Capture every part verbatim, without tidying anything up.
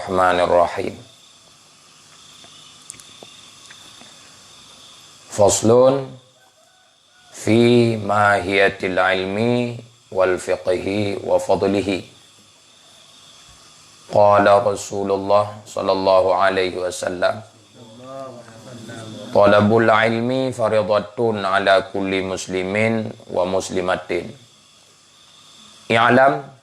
Bismillahirrahmanirrahim. Faslun fi mahiyatil ilmi wal fiqhi wa fadlihi. Qala Rasulullah sallallahu alaihi wasallam, "Talabul ilmi faridatun ala kulli muslimin wa muslimatin. I'lam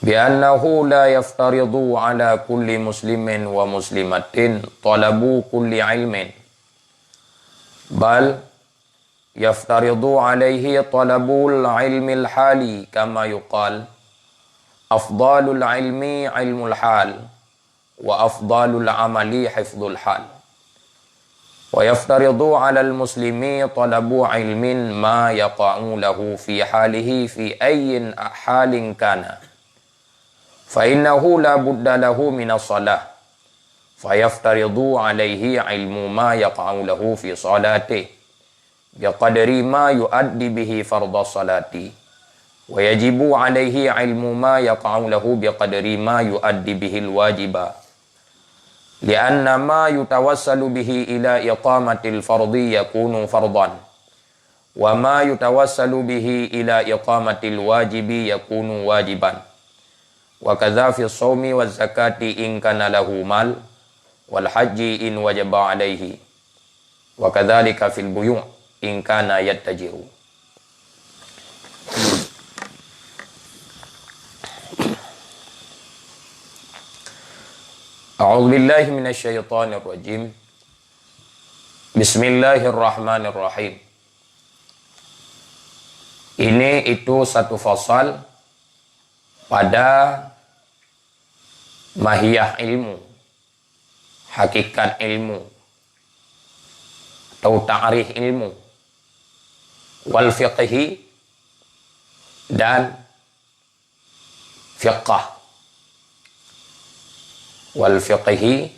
bi annahu la yaftaridu ala kulli muslimin wa muslimatin talabu kulli ilmin, bal yaftaridu alaihi talabul ilmil hali, kama yuqal, afdalul ilmi ilmul hal, wa afdalul amali hifdhul hal. Wa yaftaridu alal muslimi talabu ilmin ma yaqa'u lahu fi halihi fi ayyin halin kana. Fa innahu la budda lahu minas salah. Fa yaftaridu alaihi ilmu ma yaqa'u lahu fi salatih, biqadri ma yuaddi bihi fardhas salati. Wa yajibu alaihi ilmu ma yaqa'u lahu biqadri ma yuaddi bihil wajiba. Lianna ma yutawassalu bihi ila iqamatil fardhi yakunu fardhan, wa ma yutawassalu bihi ila iqamatil wajibi yakunu wajiban. Wa kadza fi shaumi waz zakati in kana lahu mal, wal hajji in wajaba alaihi. Wa kadzalika fil buyu' in kana yattajiru." A'udzubillahi minasyaitonirrajim. Bismillahirrahmanirrahim. Ini itu satu fasal pada mahiyah ilmu, hakikat ilmu, atau ta'rif ilmu, wal fiqhi, dan fiqah. Wal fiqhi,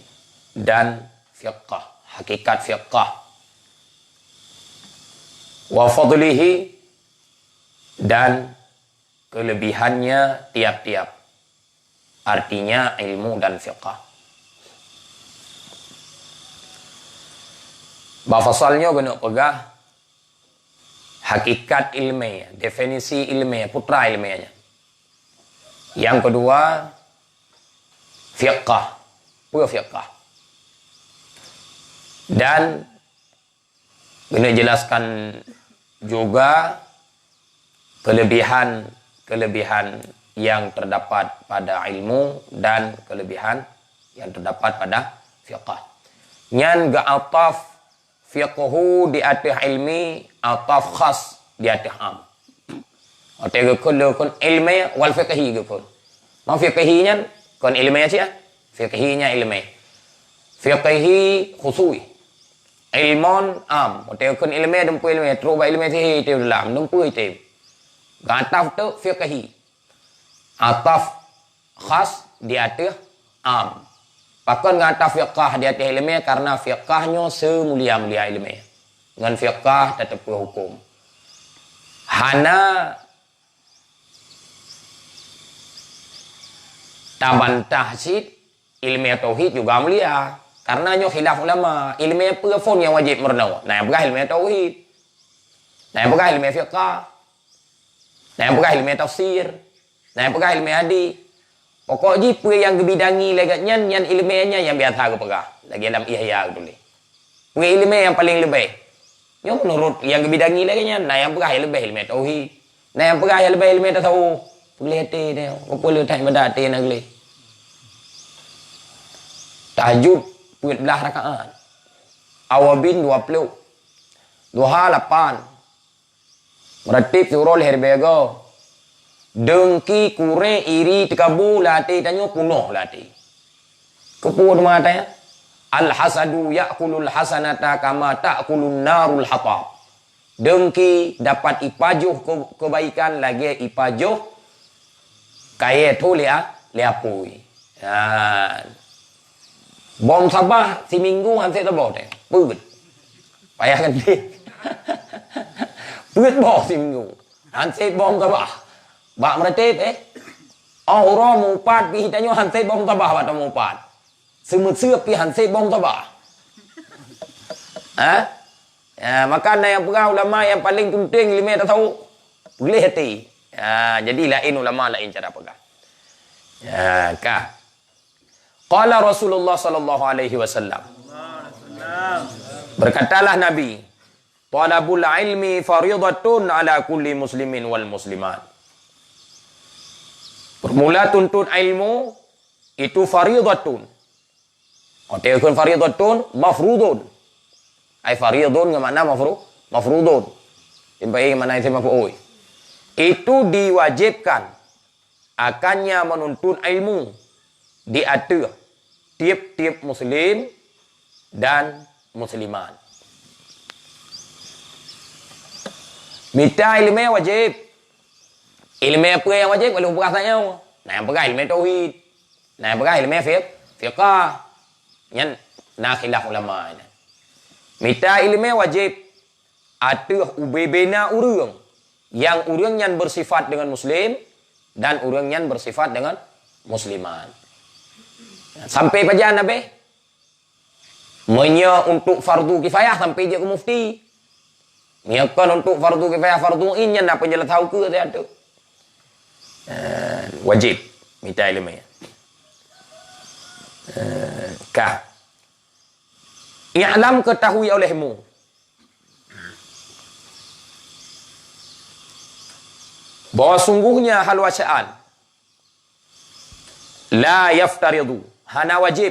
dan fiqah, hakikat fiqah. Wa fadlihi, dan kelebihannya tiap-tiap. Artinya ilmu dan fiqah. Bak fasal nyoe keuneuk peugah hakikat ilmiah, definisi ilmiah, putra ilmiah nyan. Yang kedua, fiqah. Peue fiqah? Dan keuneuk jelaskan juga kelebihan-kelebihan yang terdapat pada ilmu dan kelebihan yang terdapat pada fiqah. Nyan geuataf fiqhu di ateueh ilmi, ataf khas di ateueh am. Watèe geukheun lé kon ilmi wal fiqhi geukheun. Ma fiqhi nyan kon ilmi cit, ah. Fiqhi nyan ilmi. Fiqhi khusus. Ilmon am. Watèe geukheun ilmi, dumpeue ilmi, trok bak ilmi sihé teuh dalam, dumpeue teuh. Geuataf teuk fiqhi. Ataf khas di ateueh am. Pakon geuataf fiqah di ateueh ilmiah? Karena fiqah nyoe seumulia-mulia ilmiah. Ngon fiqah tateupeue huköm. Hana tabantah cit ilmiah tauhid juga mulia. Karena nyoe khilaf ulama. Ilmiah peue phon nyang wajéb meurunoe? Na nyang peugah ilmiah tauhid. Na nyang peugah ilmiah fiqah. Na nyang peugah ilmiah tafsir. Na nyang peugah ilmiah hadis. Pokok jih peue nyang geubidangi lagèe nyan, nyan ilmiah nyan nyang biasa geupeugah. Lagèe lam Ihya geutuléh. Peue ilmiah nyang paleng leubeh? Nyoe meunurot nyang geubidangi lagèe nyan, na nyang peugah leubeh ilmiah tauhid. Na nyang peugah leubeh ilmiah tasawuf. Peugléh até nyoe, peue le that ibadat até na gleh. Tahajud peuet blah rakaat. Awabin dua ploh. Duha lapan. Meuratéb siuroe lhèe ribèe goe. Deungki, kurek, iri, teukabu lam até tanyoe, peunoh lam até. Keupeue teuma ata nyan? Al-hasadu ya'kulul hasanata kama ta'kulun narul hatab. Deungki dapat ipajoh ke-, keubaikan lagèe ipajoh kayèe tho lé a-, lé apui. Nyan. Bom sabah siminggu han sép saboh teuh. Peuet. Payah ganti. Peuet boh siminggu. Han sép bom sabah. Bak meuratéb, eh. Oh uroe meuupat pih tanyoe han sép boh musabah bak teumeuupat. Seumeuseup pih han sép boh musabah. Ha? Ya, maka na nyang peugah ulama nyang paléng tunténg ileumèe tasawuf. Gleh até. Ya, jadi laén ulama laén cara peugah. Ya, ka. Qala Rasulullah sallallahu alaihi wasallam. Berkatalah Nabi, "Talabul ilmi faridatun ala kulli muslimin wal muslimat." Permula tuntut ilmu itu faridatun. Oke, kun faridatun mafrudun. Ai faridun ngon makna mafru-, mafrudun. Impai makna isim maf'ul. Itu diwajibkan akannya menuntut ilmu di ateueh tiep-tiep muslim dan muslimat. Mita ileumèe wajéb. Ileumèe peue nyang wajéb? Ka lheueh peugah tanyoe. Na nyang peugah ileumèe tauhid. Na nyang peugah ileumèe fiq-, fiqah. Nyan na khilaf ulama nyan. Mita ileumèe wajéb ateueh ubé-bé na ureuëng nyang ureuëng nyan bersifat dengan muslim dan ureuëng nyan bersifat dengan muslimat. Sampai pajan habéh? Meunyoe untuk fardu kifayah sampai jeuet keu mufti. Meunyoe kon untuk fardu kifayah, fardu ain nyan na penjelasan ukeue siat tu. Eh, wajib mita ileumèe. Eh, ka. I'lam, ketahui olehmu, bahwa sungguhnya hal wa sya'an la yaftaridu, hana wajib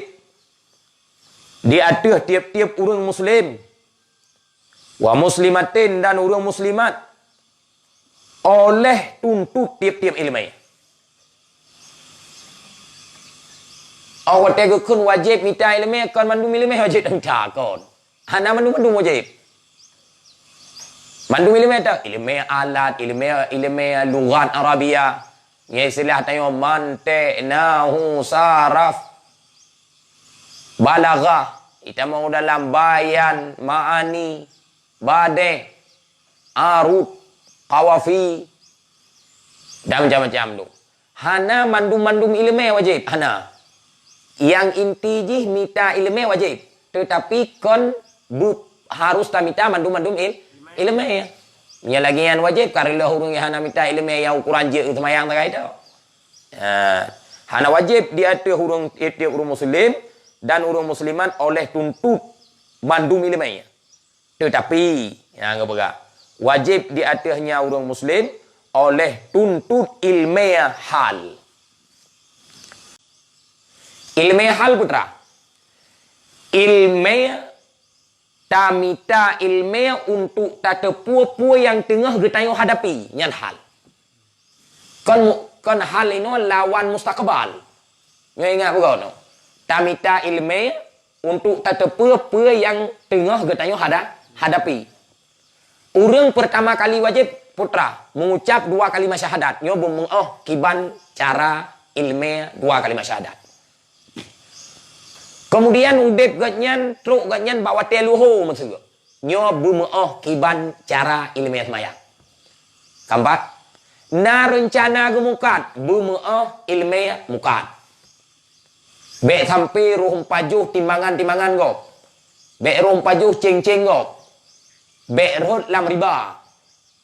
di ateueh tiep-tiep ureuëng muslim, wa muslimatin, dan ureuëng muslimat, oleh tuntut tiep-tiep ileumèe. Oh watèe geukheun wajéb mita ileumèe, kon mandum ileumèe wajéb tamita, kon. Hana mandum-mandum wajéb. Mandum ileumèe ta, ileumèe alat, ileumèe, ileumèe lughat Arabia. Nyan istilah tanyoe mantek, nahwu, saraf, balaghah, itamong dalam bayan, ma'ani, badeh, arud, qawafi, dan macam-macam tu. Hana mandum-mandum ileumèe wajéb, hana. Nyang inti jih mita ileumèe wajéb, teutapi kon bu-, harus tamita mandum-mandum il-, ileumèe. Nyang lagèe nyan wajéb ka reuloh ureuëng nyang hana mita ileumèe nyang ukoran jeuet seumayang sagai tu. Ha, hana wajéb di ateueh ureuëng, tiep-tiep ureuëng muslim dan ureuëng muslimat oleh tuntut mandum ileumèe. Teutapi, nyang geupeugah, wajéb di ateueh nya ureuëng muslim oleh tuntut ileumèe hal. Ileumèe hal peue teuma? Ileumèe, tamita ileumèe untuk tateupeue peue nyang teungoh geutanyoe hadapi, nyan hal. Kon mu-, kon hal inoe lawan mustaqbal. Nyoe ingat beugöt nyoe. Tamita ileumèe untuk tateupeue peue nyang teungoh geutanyoe hada-, hadapi. Ureuëng peurtama kali wajéb peue teuma mengucap dua kalimat syahadat. Nyoe beumeu'oh kiban cara ileumèe dua kalimat syahadat. Keumudian udeb gobnyan, trok gobnyan bak watèe luho meuseue. Nyoe beumeu'oh kiban cara ileumèe seumayang. Keumpat, na reuncana geumeukat, beumeu'oh ileumèe meukat. Bèk sampoe rôh meupajoh timangan-timangan gob. Bèk rôh meupajoh céng-céng gob. Bèk rhot lam riba.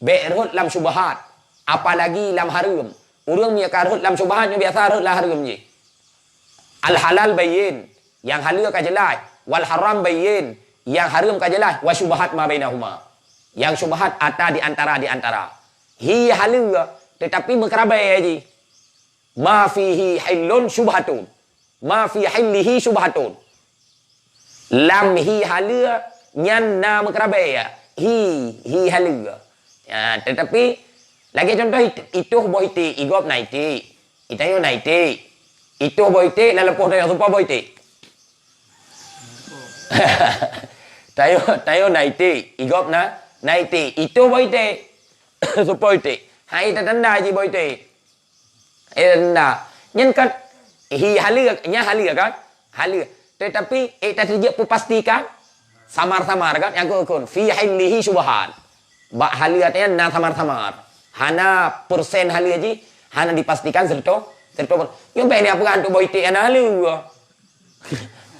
Bèk rhot lam syubhat, apalagi lam hareuem. Ureuëng meunyo ka rhot lam syubhat, nyoe biasa rhot lam hareuem jih. Al halal bayyin, nyang haleue ka jeulaih, wal haram bayyin, nyang hareuem ka jeulaih, wa syubhat ma bainahuma. Nyang syubhat ata di antara, di antara. Hi haleue, teutapi meukeurabèe jih. Ma fihi hillun syubhatun. Ma fi hillihi syubhatun. Lam hi haleue nyan na meukeurabèe. Hi, hi haleue. Ya, teutapi, lagèe cuntoh it-, itoh boh iték, igob na iték. Itanyoe na iték. Itoh boh iték, lam lampôh tanyoe seupôt boh iték. Tanyoe, tanyoe na iték, igob na, na iték. Itoh boh iték. Seupôt iték. Hai tatanda jih boh iték. Eh, na. Nyan kan hi haleue, nyan haleue kan? Haleue. Teutapi, eh, tateupeue pastikan samar-samar kan? Nyang kon, kon. Fi hillihi syubhat. Bak haleue nyan na samar-samar. Hana persen haleue jih, hana dipastikan serta Seutôt nyoe bèk ni peugah untuk boh iték hana le.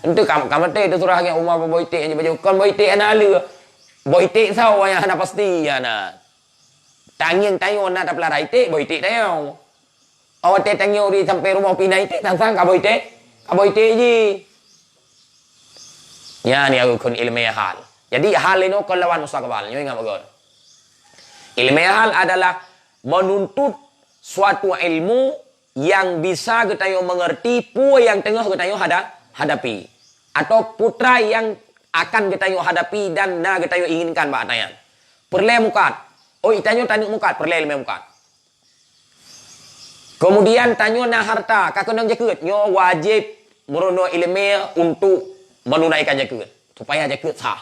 Untuk kam kam teusurah ngon Umar boh iték nyoe baju kon boh iték hana le. Boh iték sawa nyang hana pasti ya na. Tangieng tanyoe na tapeulara iték boh iték tanyoe. Awai teuh tangieng uri sampai rumoh pih na iték sang-sang ka boh iték, ka boh iték jih. Nyan nyang geukheun ileumèe hal. Jadi hal inoe kon lawan mustaqbal. Nyoe ingat beugöt. Ileumèe hal adalah menuntut suatu ilmu nyang bisa geutanyoe mengerti peue nyang teungoh geutanyoe hada-, hadapi, atau putra nyang akan geutanyoe hadapi dan na geutanyoe inginkan bak ata nyan. Peureulèe mukat. Oh, geutanyoe taneuk mukat, peureulèe ileumèe mukat. Keumudian tanyoe na harta, ka keunong jakeuet, nyoe wajéb meurunoe ileumèe untuk meununaikan jakeuet, supaya jakeuet sah.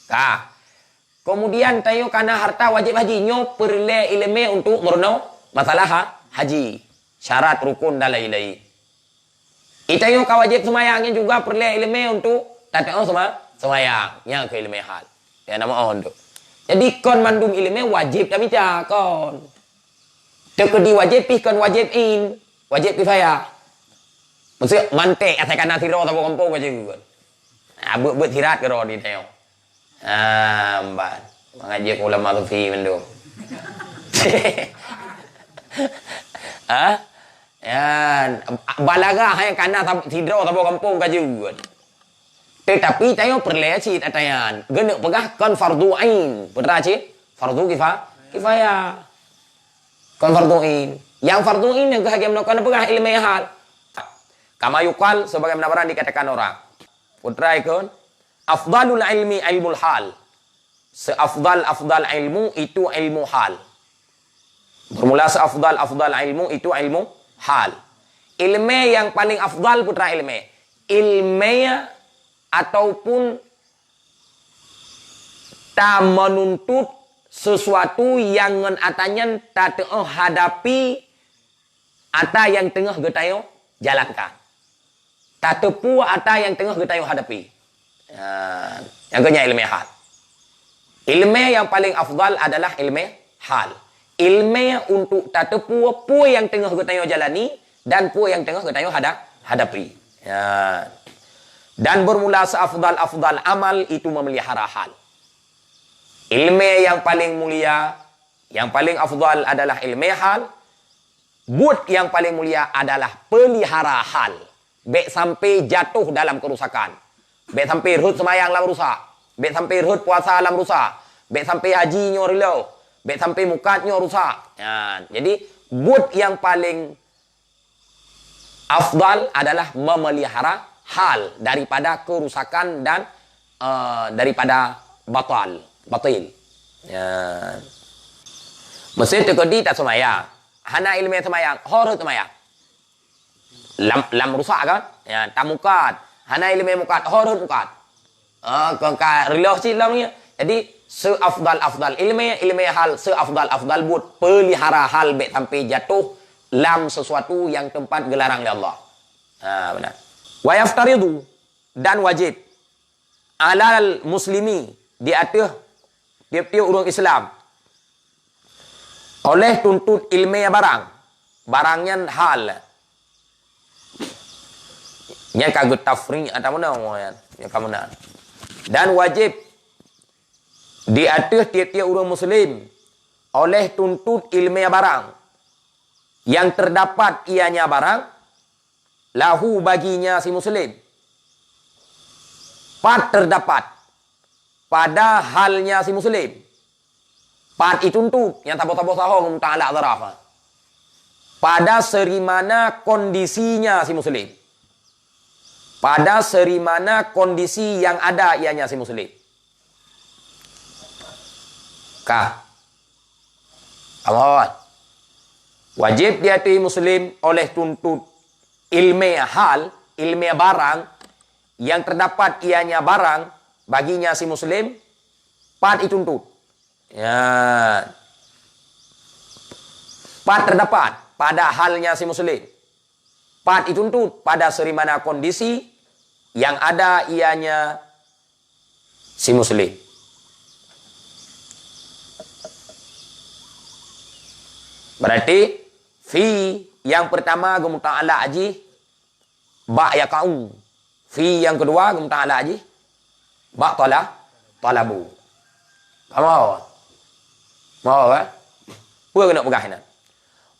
Ka. Keumudian tanyoe ka na harta wajéb haji, nyoe peureulèe ileumèe untuk meurunoe masalah ha-, haji, syarat, rukun dan lain-lain. Geutanyoe ka wajéb seumayang, nyan juga peureulèe ileumèe untuk tateu'oh seuma-, seumayang. Nyan keuh ileumèe hal. Ya, nama oh untuk. Jadi kon mandum ileumèe wajéb tamita kon. Teukeudi wajéb pih kon wajéb ain, wajéb kifayah. Maksud mantek asai kana sidroe saboh gampông ka jeuet. Ah, buet-buet sirat keudroe di tanyoe. Ah, mban. Mangat jeuet ulama sufi mandum. Ha? Nyan, balaghah nyang kana sab-, sidroe saboh gampông ka jeuet. Teutapi tanyoe peureulèe cit ata nyan. Geuneuk peugah kon fardhu ain. Peue teuma cit? Fardhu kifa-, kifayah. Kon fardhu ain. Nyang fardhu ain nyang keuh lagèe meunoe kon peugah ileumèe hal. Kama yuqal, sebagaimana barang dikatakan orang. Peue teuma kon, afdalul ilmi ilmul hal. Seafdal-afdal ilmu itu ilmu hal. Bermula seafdal-afdal ilmu itu ilmu hal. Ileumèe nyang paleng afdal peue teuma ileumèe. Ileumèe ataupun ta menuntut sesuatu nyang ngon ata nyan tateu'oh hadapi ata nyang teungoh geutanyoe jalankan. Tateupeue ata nyang teungoh geutanyoe hadapi. Ha, nyang keu nyan ileumèe hal. Ileumèe nyang paleng afdal adalah ileumèe hal. Ileumèe untuk tateupeue peue nyang teungoh geutanyoe jalani dan peue nyang teungoh geutanyoe hada-, hadapi. Ya. Dan bermula seafdal-afdal amal itu memelihara hal. Ileumèe nyang paleng mulia, nyang paleng afdal adalah ileumèe hal. Buet nyang paleng mulia adalah peulihara hal. Bèk sampai jatuh dalam kerusakan. Bèk sampai rhot seumayang lam rusak. Bèk sampai rhot puasa lam rusak. Bèk sampai haji nyoe reuloh. Bèk sampai mukat nyoe rusak. Nyan. Jadi, buet nyang paleng afdal adalah memelihara hal daripada kerusakan dan, eh, daripada batal, batil. Ya. Meusé teukeudi taseumayang, hana ileumèe seumayang, ho rhot seumayang. Lam, lam rusak kan? Ya, tamukat, hana ileumèe mukat, ho rhot mukat. Ah, kon ka reuloh cit lom nyan. Jadi, seafdal-afdal ileumèe, ileumèe hal, seafdal-afdal buet, peulihara hal bèk sampai jatuh lam sesuatu nyang teumpat geularang lé Allah. Ha, beuna. Wa yaftaridu, dan wajéb, alal muslimi, di ateueh tiep-tiep ureueng Islam, oleh tuntut ileumèe barang, barang nyan hal. Nyan ka geutafri' atawa meunan, nyan ka meunan. Dan wajéb di ateueh tiep-tiep ureueng muslim oleh tuntut ileumèe barang yang terdapat ianya barang lahu baginya si muslim. Pat terdapat pada halnya si muslim. Pat ituntut, nyang saboh-saboh saho ngon muta'alaq zaraf. Pada serimana kondisinya si muslim. Pada serimana kondisi yang ada ianya si muslim. Ka. Alhon. Wajéb di ateueh muslim oleh tuntut ileumèe hal, ileumèe barang yang terdapat ianya barang baginya si muslim, pat ituntut. Ya. Pat terdapat pada halnya si muslim. Pat ituntut pada serimana kondisi yang ada ianya si muslim. Berarti fi nyang peurtama geumuta'alak jih bak yaqa'u. Fi nyang keudua geumuta'alak jih bak tala-, talabu. Ka mohon? Mohon, eh? Peue keuneuk peugah inan?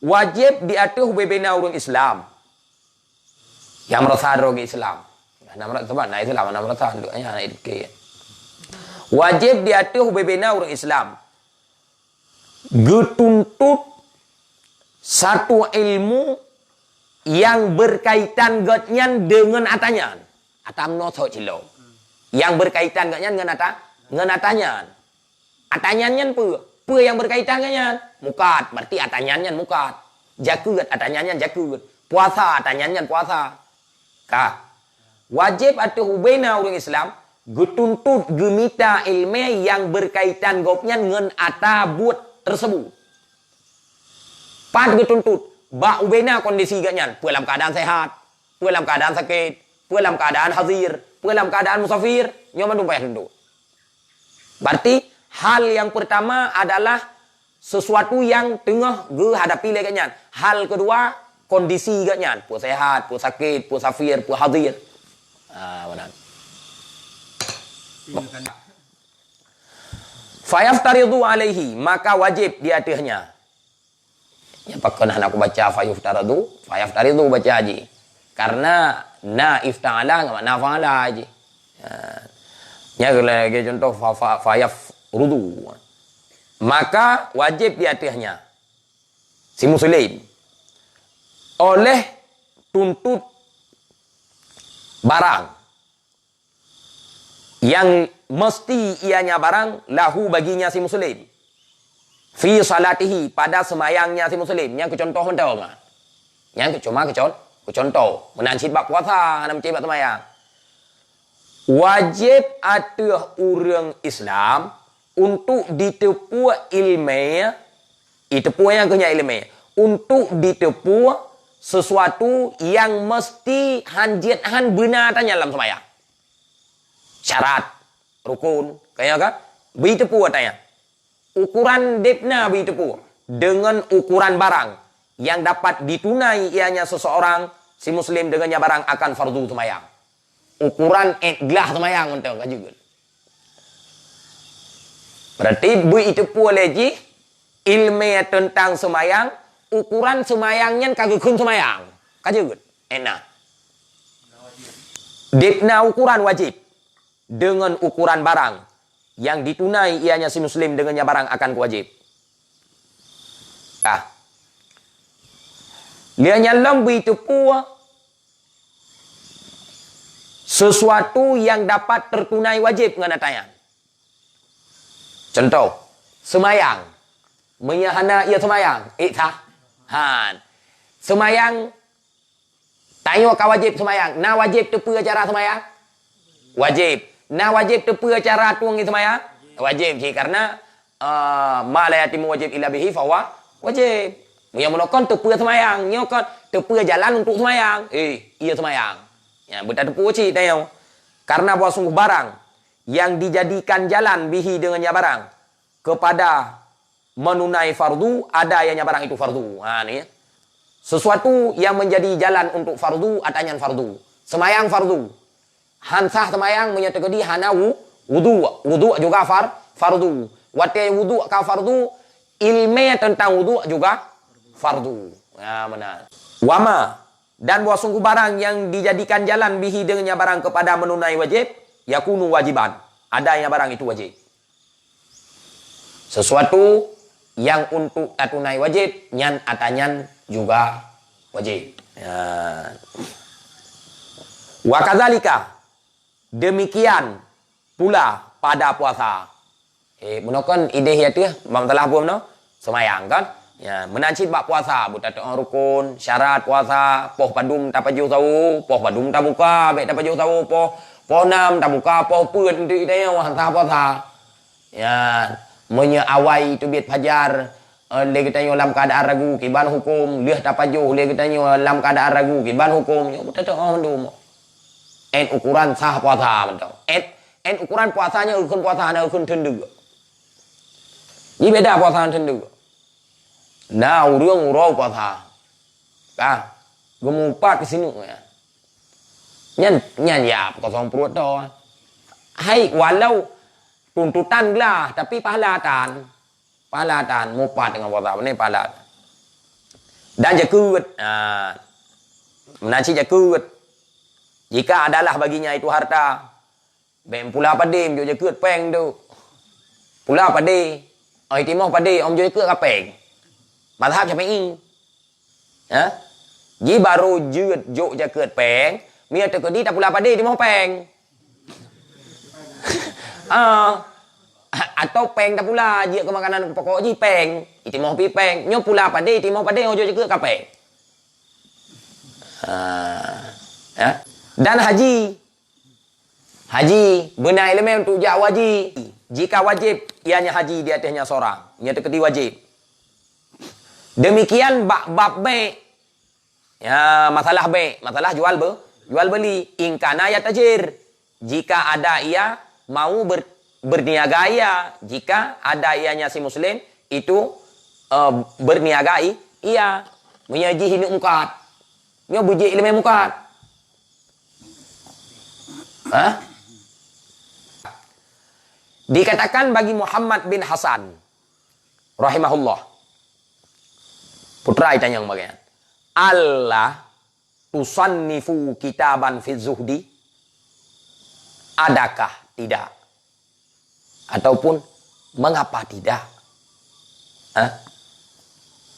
Wajéb di ateueh ubé-ubé na ureuëng Islam nyang meurasa droe geuh Islam. Na meurasa, sabab na Islam, na meurasa, duek nyan, na idéh. Wajéb di ateueh ubé-ubé na ureuëng Islam geutuntut satu ilmu nyang beurkaitan gobnyan deungon ata nyan. Ata meunoe sot cilok. Nyang beurkaitan gobnyan ngon ata, ngon ata nyan. Ata nyan nyan peue? Peue nyang beurkaitan ngon nyan? Mukat, berarti ata nyan nyan mukat. Jakeuet, ata nyan nyan jakeuet. Puasa, ata nyan nyan puasa. Ka. Wajéb ateueh ubé na ureuëng Islam geutuntut geumita iéleumé nyang beurkaitan gobnyan ngon ata buet teuseubut. Pat geutuntut, bak ubé na kondisi gobnyan, peue lam keuadaan sehat, peue lam keuadaan sakét, peue lam keuadaan hazir, peue lam keuadaan musafir, nyoe mandum payah tuntut. Berarti hal nyang peurtama adalah sesuatu nyang teungoh geuhadapi lé gobnyan. Hal keudua, kondisi gobnyan, peue sehat, peue sakét, peue safir, peue hazir. Ah, meunan. Fayaftaridu alaihi, maka wajéb di ateuehnya. Nyang pakon hana kubaca fayuftaradu, fayaftaridu baca jih. Karena na ifta'ala ngon makna fa'ala jih. Ha. Nyan lagée contoh fa, fa, fayafrudu. Maka wajéb di ateuehnya si muslim oleh tuntut barang nyang meusti ianya barang lahu baginya si muslim. Fi salatihi, pada seumayangnya si muslim. Nyang keu contoh mantong. Nyang keu cuma keu con-, keu contoh. Meunan cit bak puasa, hana meucit bak seumayang. Wajéb ateueh ureuëng Islam untuk jiteupue iéleumé, jiteupue nyang keuh nyan iéleumé, untuk jiteupue sesuatu nyang meusti han jeuet han beuna tanyang lam seumayang. Syarat, rukun, kaya ka? Beuiteupue tanyang. Ukuran deb na beuiteupue deungon ukuran barang nyang dapat ditunai ianya seseorang si muslim deungon nya barang akan fardu seumayang. Ukuran ék glah seumayang mantong ka jeuet. Berarti beuiteupue lé jih iéleumé teuntang seumayang, ukuran seumayang nyan ka geukheun seumayang. Ka jeuet. Ék na. Deb na ukuran wajéb deungon ukuran barang nyang ditunai ianya si muslim deungon nya barang akan keu wajéb. Ah. Lheueh nyan lom beuiteupue sesuatu nyang dapat teutunai wajéb ngon ata nyan. Contoh, seumayang. Meunyoe hana ie seumayang, ék sah? Han. Seumayang, tanyoe ka wajéb seumayang. Na wajéb teupeu cara seumayang? Wajéb. Na wajéb teupeu cara tueng ie seumayang? Wajéb cit, karena, ah, ma la yatimu wajib illa bihi fahuwa wajib. Meunyoe meunoe kon teupeu seumayang, nyoe kon teupeu jalan untuk seumayang. Eh, ie seumayang. Ya, beutateupeue cit tanyoe. Karena bahwa sungguh barang yang dijadikan jalan bihi dengan nya barang kepada menunai fardu, ada ianya barang itu fardu. Ha, ni. Sesuatu yang menjadi jalan untuk fardu, ata nyan fardu. Seumayang fardu. Han sah seumayang meunyoe teukeudi hana wu-, wudhu. Wudhu juga far-, fardu. Watée wudhu ka fardu, iéleumé teuntang wudhu juga fardu. Ha, meunan. Wama, dan bahwa sungguh barang yang dijadikan jalan bihi dengan nya barang kepada menunai wajib, yakunu wajiban. Ada nya barang itu wajib. Sesuatu yang untuk tatunai wajib, nyan ata nyan juga wajib. Ya. Wa kadzalika, demikian pula pada puasa. Eh, meunoe kon idéh ya teuh, bak masalah buet meunoe, seumayang kan? Ya, meunan cit bak puasa, beutateu'oh rukun, syarat puasa, poh padum tapajoh sawo, poh padum tabuka, bék tapajoh sawo, poh, poh nam tabuka, poh peuet untuk idéh nyoe, han sah puasa. Ya, meunyoe awai teubiet fajar, eh, lé geutanyoe lam keuadaan ragu kiban huköm, lheueh tapajoh lé geutanyoe lam keuadaan ragu kiban huköm, nyoe beutateu'oh mandum. Ét ukuran sah puasa mantong. Ét, ét ukuran puasa nyoe rukun puasa hana rukun teundeuk. Ji beda puasa ngon teundeuk. Na ureuëng uroe puasa. Ah, geumupat keu sineuk nyan. Nyan, nyan ya, kosong pruet to. Hai, walau tuntutan glah, tapi pahala tan. Pahala tan, mupat deungon puasa, ni pahala. Dan jakeuet. Ah, meunan cit jakeuet. Jika adalah baginya itu harta, bèk pula padé, meujok jakeuet péng tu. Pula padé, oh, itimoh padé, oh, meujok jakeuet ka péng. Mazhab Syafi'i. Ha? Ji barô jeuet jok jakeuet péng, meunyoe teukeudi tapula padé itimoh péng. Ah. Atau péng tapula, jeuet keu makanan pokok ji péng. Itimoh pi péng. Nyoe pula padé, itimoh padé, oh, jok jakeuet ka péng. Ah. Ya. Dan haji. Haji, beuna ileumèe untuk jak haji. Jika wajib, ianya haji di ateueh nyan seurang. Nyan teukeudi wajib. Demikian bak bab bèk. Ya, masalah bèk, masalah jual be-, jual beli. In kana yatajir. Jika ada ia mau ber-, berniaga ia. Jika ada ianya si muslim itu, eh, berniaga i-, ia. Meunyoe jih ineuk mukat. Nyoe beujeuet ileumèe mukat. Hah? Dikatakan bagi Muhammad bin Hasan, rahimahullah, putra itanyong bagian, "Allah tusannifu kitaban fi zuhdi?" Adakah tidak? Ataupun mengapa tidak? Hah?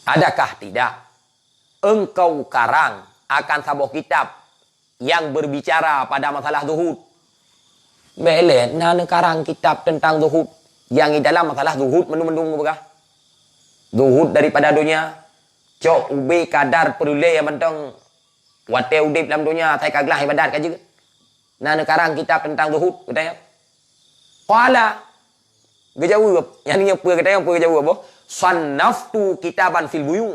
Adakah tidak engkau karang akan saboh kitab yang berbicara pada masalah zuhud? Bèk lé na neukarang kitab tentang zuhud, nyang di dalam masalah zuhud mandum-mandum geupeugah. Zuhud daripada donya, cok ubé kadar peureulèe nyang mantong watèe udép lam donya, asai ka glah ibadat ka jeuet. Na neukarang kitab tentang zuhud, geutanyong. Qala, geujaweueb, nyang nyoe peue geutanyong, peue geujaweueb, boh? "Sannaftu kitaban fil buyu'."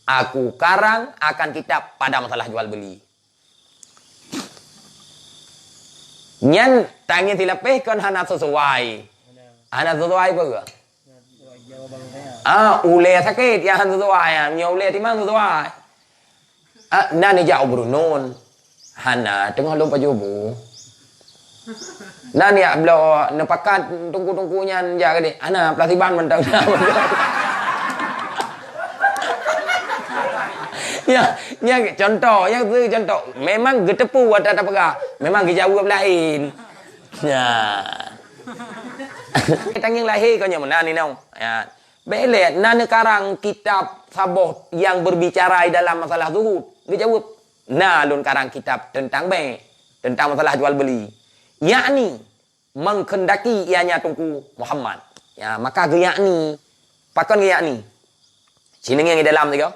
Aku karang akan kitab pada masalah jual beli. Nyan tangieng silapéh kon hana sesuai. Hana sesuai peue? Ah, ulèe sakét, ya, hana sesuai, ya. Nyoe ulèe timang sesuai. Ah, na neujak u Brunei. Hana, teungoh lôn pajoh bu. Na neujak bloe neupakat tungku-tungku nyan jak keudéh. Hana, plasiban mantong na. Ya, nyan contoh, nyan tu contoh. Memang geuteupeue atra tapeugah. Memang geujaweueb laén. Ya. Tangieng lahé kon nyoe meunan inong. Ya. Bèk lé na neukarang kitab saboh nyang berbicara dalam masalah zuhud. Geujaweueb, "Na lôn karang kitab tentang bèk, tentang masalah jual beli." Yakni, menghendaki ianya Teungku Muhammad. Ya, maka geuyakni. Pakon geuyakni? Sineungieng di dalam tiga.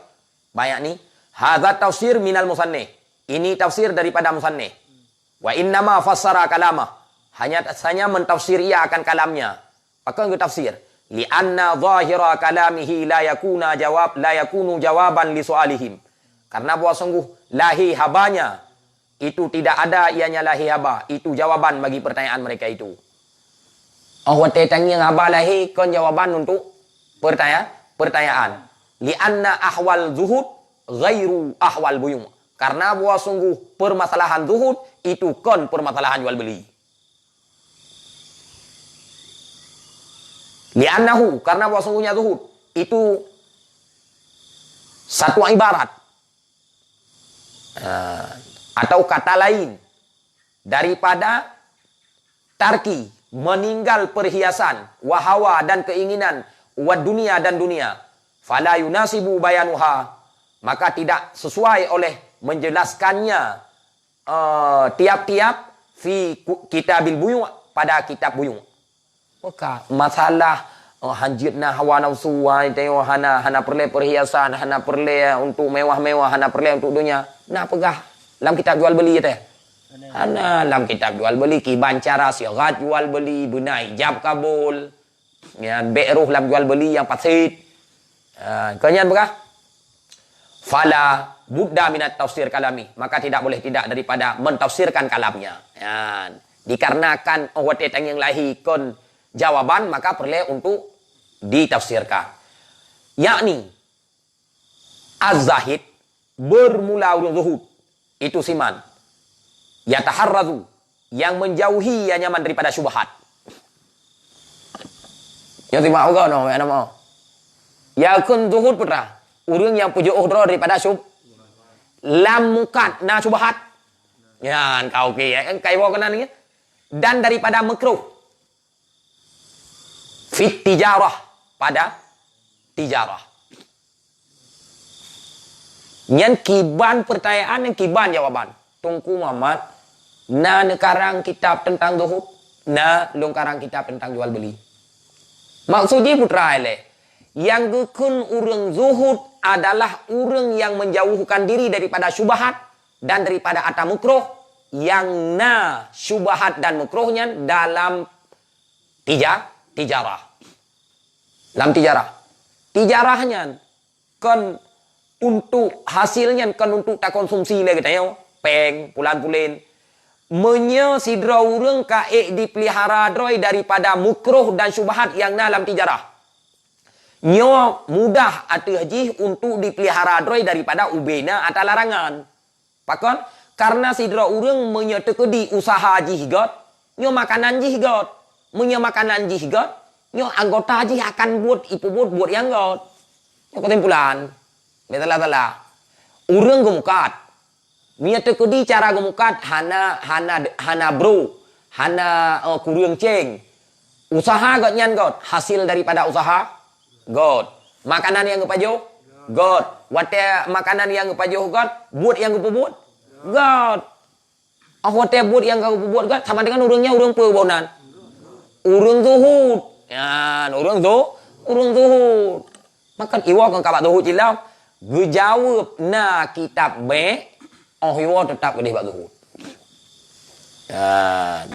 Bayakni, "Hadza tafsir minal musannif." Ini tafsir daripada musannif. "Wa innama fassara kalamah." Hanya, hanya mentafsir ia akan kalamnya. Pakon geutafsir? "Li anna zahira kalamihi la yakuna jawab, la yakunu jawaban li su'alihim." Karena bahwa sungguh lahé habanya itu tidak ada ianya lahé haba, itu jawaban bagi pertanyaan mereka itu. Oh, watèe tangieng haba lahé kon jawaban untuk pertanya-, pertanyaan. "Li anna ahwal zuhud ghairu ahwal buyu'." Karena bahwa sungguh permasalahan zuhud itu kon permasalahan jual beli. "Li annahu", karena bahwa sungguhnya zuhud itu satu ibarat, ah, atau kata lain daripada tarki, meninggal perhiasan, wa hawa, dan keinginan, wa dunia, dan dunia. "Fala yunasibu bayanuha", maka tidak sesuai oleh menjelaskannya, eh, tiap-tiap, "fi ku-, kitabil buyu'", pada kitab buyu'. Maka masalah, eh, hanjeuet na hawa nafsu, hai, tengok hana, hana peureulèe perhiasan, hana peureulèe untuk mewah-mewah, hana peureulèe untuk dunia. Na peugah lam kitab jual beli teh? Hana lam kitab jual beli, kiban cara sighat jual beli, beuna ijab kabul. Ya, bèk roh lam jual beli nyang fasid. Ha, kon nyan peugah, "Fala budda minat tafsir kalami." Maka tidak boleh tidak daripada mentafsirkan kalamnya. Ya, dikarenakan oh watèe tangieng lahé kon jawaban, maka peureulèe untuk ditafsirkan. Yakni, az-zahid, bermula ureuëng zuhud. Itu siman. Yataharrazu, yang menjauhi, yang nyaman daripada syubhat. Nyoe simak uga no, ya nama. Ya kheun zuhud putra, ureuëng nyang peujeuôh droe daripada syub-, lam mukat na syubhat. Nyan ka oke ya, kan kai woe keunan ya. Dan daripada makruh. Fit tijarah, pada tijarah. Nyan kiban pertanyaan, nyan kiban jawaban. Teungku Muhammad, na neukarang kitab teuntang zuhud, na lôn karang kitab teuntang jual beli. Maksud jih putra ilée, nyang geukheun ureuëng zuhud adalah ureuëng nyang menjauhkan diri daripada syubhat dan daripada ata makruh, nyang na syubhat dan makruh nyan dalam tija-, tijarah. Lam tijarah. Tijarah nyan kon untuk hasil nyan kon untuk takonsumsi lé geutanyoe, péng, pulan-pulen. Meunyoe sidroe ureuëng ka ék dipeulihara droe daripada makruh dan syubhat nyang na lam tijarah. Nyoe mudah ateueh jih untuk dipeulihara droe daripada ubena ata larangan. Pakon? Karena sidroe ureuëng meunyoe teukeudi usaha jih göt, nyoe makanan jih göt. Meunyoe makanan jih göt, nyoe anggota jih akan buet ipeubuet buet nyang göt. Nyoe keusimpulan. Bèk salah-salah. Ureuëng geumukat. Meunyoe teukeudi cara geumukat hana, hana, hana bro, hana, eh, kureueng ceng. Usaha gobnyan göt, hasil daripada usaha göt. Makanan nyang geupajoh göt. Watée makanan nyang geupajoh göt, buet nyang geupeubuet göt. Ah, watée buet nyang geupeubuet göt, sama dengan ureuëng nyan ureuëng peue boh nan? Ureuëng zuhud. Nyan, ureuëng zu-, ureuëng zuhud. Maka iwoe keu kaba zuhud cit lom, geujaweueb na kitab bék, oh iwoe teutap keudeh bak zuhud. Nyan.